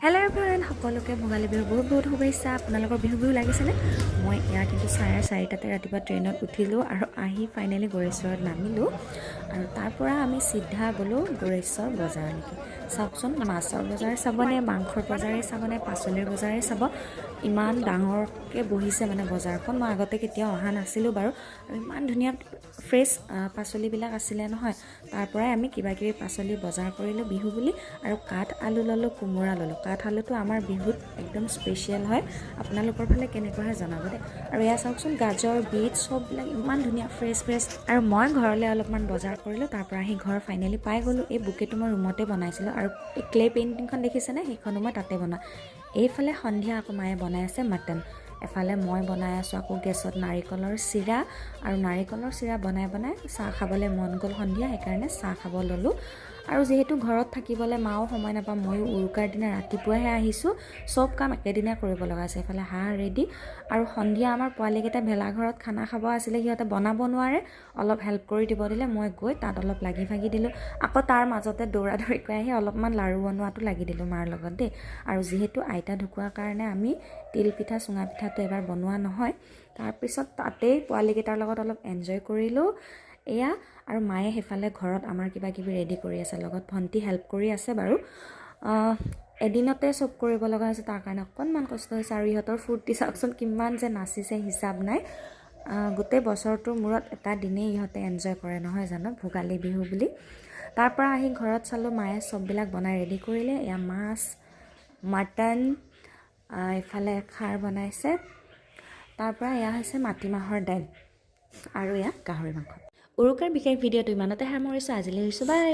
Hello' everyone, সকলোকে ভোগালী বিহুৰ বহুত বহুত শুভেচ্ছা। আপোনালোকৰ বিহু বিহু লাগিছেনে? মই এয়া কিন্তু 4:30টাতে ৰাতিপুৱা ট্ৰেইনত উঠিলোঁ আৰু আহি ফাইনেলি গোৰেশ্বৰত নামিলোঁ আৰু তাৰ পৰা আমি চিধা গ'লোঁ গোৰেশ্বৰ বজাৰলৈকে। চাওকচোন, মাছৰ বজাৰ চাবনে, মাংসৰ বজাৰেই চাবনে, পাচলিৰ বজাৰেই চাব, ইমান ডাঙৰকৈ বহিছে মানে বজাৰখন। মই আগতে কেতিয়াও অহা নাছিলোঁ বাৰু। আৰু ইমান ধুনীয়া ফ্ৰেছ পাচলিবিলাক আছিলে নহয়। তাৰ পৰাই আমি কিবা কিবি পাচলি বজাৰ কৰিলোঁ বিহু বুলি আৰু কাঠ আলু ল'লোঁ, কোমোৰা ল'লোঁ। কাঠ আলুটো আমাৰ বিহুত একদম স্পেচিয়েল হয়। আপোনালোকৰ ফালে কেনেকুৱা হয় জনাব দেই। আৰু এয়া চাওকচোন, গাজৰ, বিট চববিলাক ইমান ধুনীয়া ফ্ৰেছ ফ্ৰেছ। আৰু মই ঘৰলৈ অলপমান বজাৰ কৰিলোঁ। তাৰ পৰা আহি ঘৰ ফাইনেলি পাই গ'লোঁ। এই বুকেটো মই ৰুমতে বনাইছিলোঁ আৰু এই ক্লে পেইণ্টিংখন দেখিছেনে? সেইখনো মই তাতে বনোৱা। এইফালে সন্ধিয়া আকৌ মায়ে বনাই আছে মাটন, এফালে মই বনাই আছোঁ আকৌ গেছত নাৰিকলৰ চিৰা। আৰু নাৰিকলৰ চিৰা বনাই বনাই চাহ খাবলৈ মন গ'ল সন্ধিয়া, সেইকাৰণে চাহ খাব ল'লোঁ। আৰু যিহেতু ঘৰত থাকিবলৈ মাও সময় নাপাওঁ, ময়ো উৰুকাৰ দিনা ৰাতিপুৱাহে আহিছোঁ, চব কাম একেদিনাই কৰিব লগা হৈছে। এইফালে হাঁহ ৰেডি আৰু সন্ধিয়া আমাৰ পোৱালীকেইটা ভেলাঘৰত খানা খাব আছিলে। সিহঁতে বনাব নোৱাৰে, অলপ হেল্প কৰি দিব দিলে। মই গৈ তাত অলপ লাগি ভাগি দিলোঁ। আকৌ তাৰ মাজতে দৌৰা দৌৰিকৈ আহি অলপমান লাড়ু বনোৱাটো লাগি দিলোঁ মাৰ লগত দেই। আৰু যিহেতু আইতা ঢুকোৱাৰ কাৰণে আমি তিল পিঠা, চুঙা পিঠাটো এবাৰ বনোৱা নহয়। তাৰপিছত তাতেই পোৱালীকেইটাৰ লগত অলপ এনজয় কৰিলোঁ এয়া। আৰু মায়ে সেইফালে ঘৰত আমাৰ কিবা কিবি ৰেডি কৰি আছে, লগত ভণ্টি হেল্প কৰি আছে বাৰু। এদিনতে চব কৰিব লগা হৈছে, তাৰ কাৰণে অকণমান কষ্ট হৈছে। আৰু ইহঁতৰ ফূৰ্তি চাওকচোন, কিমান যে নাচিছে হিচাপ নাই। গোটেই বছৰটোৰ মূৰত এটা দিনেই ইহঁতে এনজয় কৰে নহয় জানো, ভোগালী বিহু বুলি। তাৰ পৰা আহি ঘৰত চালোঁ, মায়ে চববিলাক বনাই ৰেডি কৰিলে। এয়া মাছ, মাটন, ইফালে খাৰ বনাইছে। তাৰ পৰা এয়া হৈছে মাটিমাহৰ দাইল আৰু এয়া গাহৰি মাংস। উৰুকাৰ বিশেষ ভিডিঅ'টো ইমানতে সামৰিছোঁ। আজিলৈ আহিছোঁ, বাই।